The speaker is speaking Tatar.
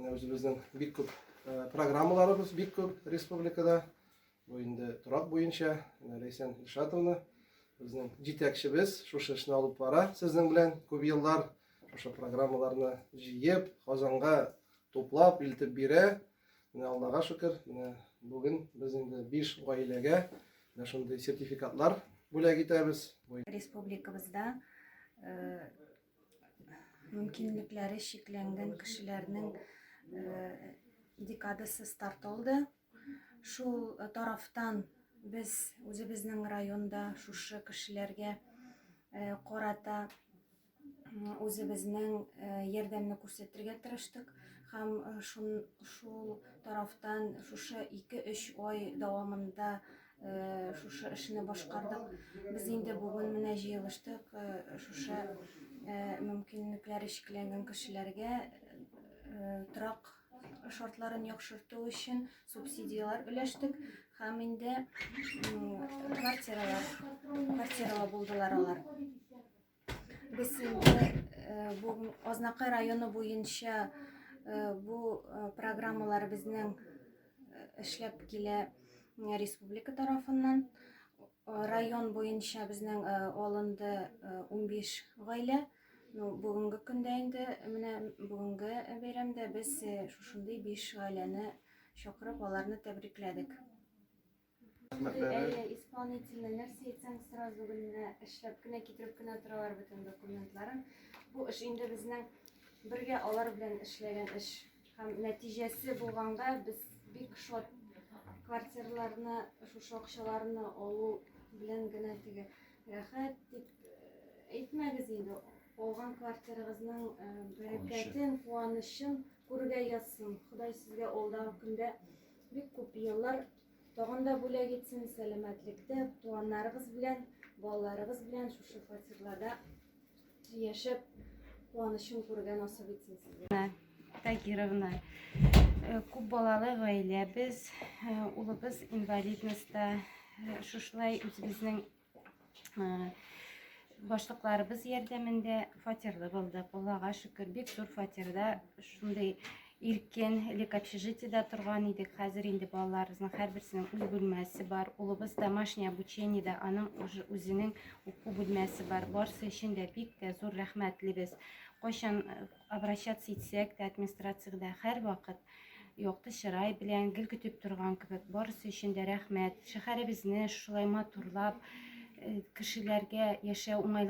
Менә үзебезнең бик күп программаларыбыз бик күп республикада. Бу инде торак буенча. Менә Ләйсән Илшатовна безнең җитәкчебез шушы эшне алып бара сезнең белән күп еллар шушы программаларны җыеп, Казанга туплап илтеп бирә. Менә Аллага шөкер, менә бүген без инде 5 гаиләгә менә шундый сертификатлар бүләк итәбез. Республикабызда мөмкинлекләре чикләнгән кешеләрнең декадасы старт алды. Шул тарафтан без үзебезнең районда шушы кешеләргә карата үзебезнең ярдәмне күрсәтергә тырыштык һәм шул тарафтан шушы 2-3 ай дәвамында шушы эшне башкардык. Без инде бүген менә җыелыштык шушы мөмкинлекләре чикләнгән кешеләргә торак шартларын яхшырту өчен субсидияләр өләштек һәм инде квартиралар квартиралы булдылар алар. Без инде бу Азнакай районы буенча бу программалар безнең эшләп килә республика тарафыннан. Район буенча безнең алынды 15 гаилә. Ну, бүгенге көндә инде менә бүгенге бәйрәмдә без шушындый 5 гаиләне чакырып, аларны тәбрикләдек. Әйе, исполнительный нәрсә әйтсәң, сразу генә эшләп кенә китереп кенә торалар бөтен документларын. Бу эш инде безнең бергә алар белән эшләгән эш һәм нәтиҗәсе булганга без бик шат. Квартираларны, шушы акчаларны алу белән генә теге рәхәт дип әйтмәгез инде. Алган квартирагызның бәрәкәтен, куанычын күрергә язсын. Ходай сезгә алдагы көндә бик күп еллар Тагын да бүләк итсен, сәламәтлектә, туганнарыгыз белән, балаларыгыз белән шушы фатирларда яшәп, куанычын күрергә насыйп итсен сезгә. Тагировна, күп балалы гаилә без, улыбыз инвалидностьта, шушылай үзебезнең Башлыкларыбыз ярдәмендә фатирлы булдык. Аллага шөкер, бик зур фатирда шундый иркен, элек общежитиедә торган идек. Хәзер инде балаларыбызның һәрберсенең үз бүлмәсе бар. Улыбыз домашний обучениедә, аның үзенең уку бүлмәсе бар. Барсы өчен дә бик тә зур рәхмәтлебез. Кайчан обращаться итсәк тә администрациягә һәрвакыт якты чырай белән гел көтеп торган кебек. Барысы өчен дә рәхмәт. Шәһәребезне шулай матурлап, кешеләргә яшәү уңайлы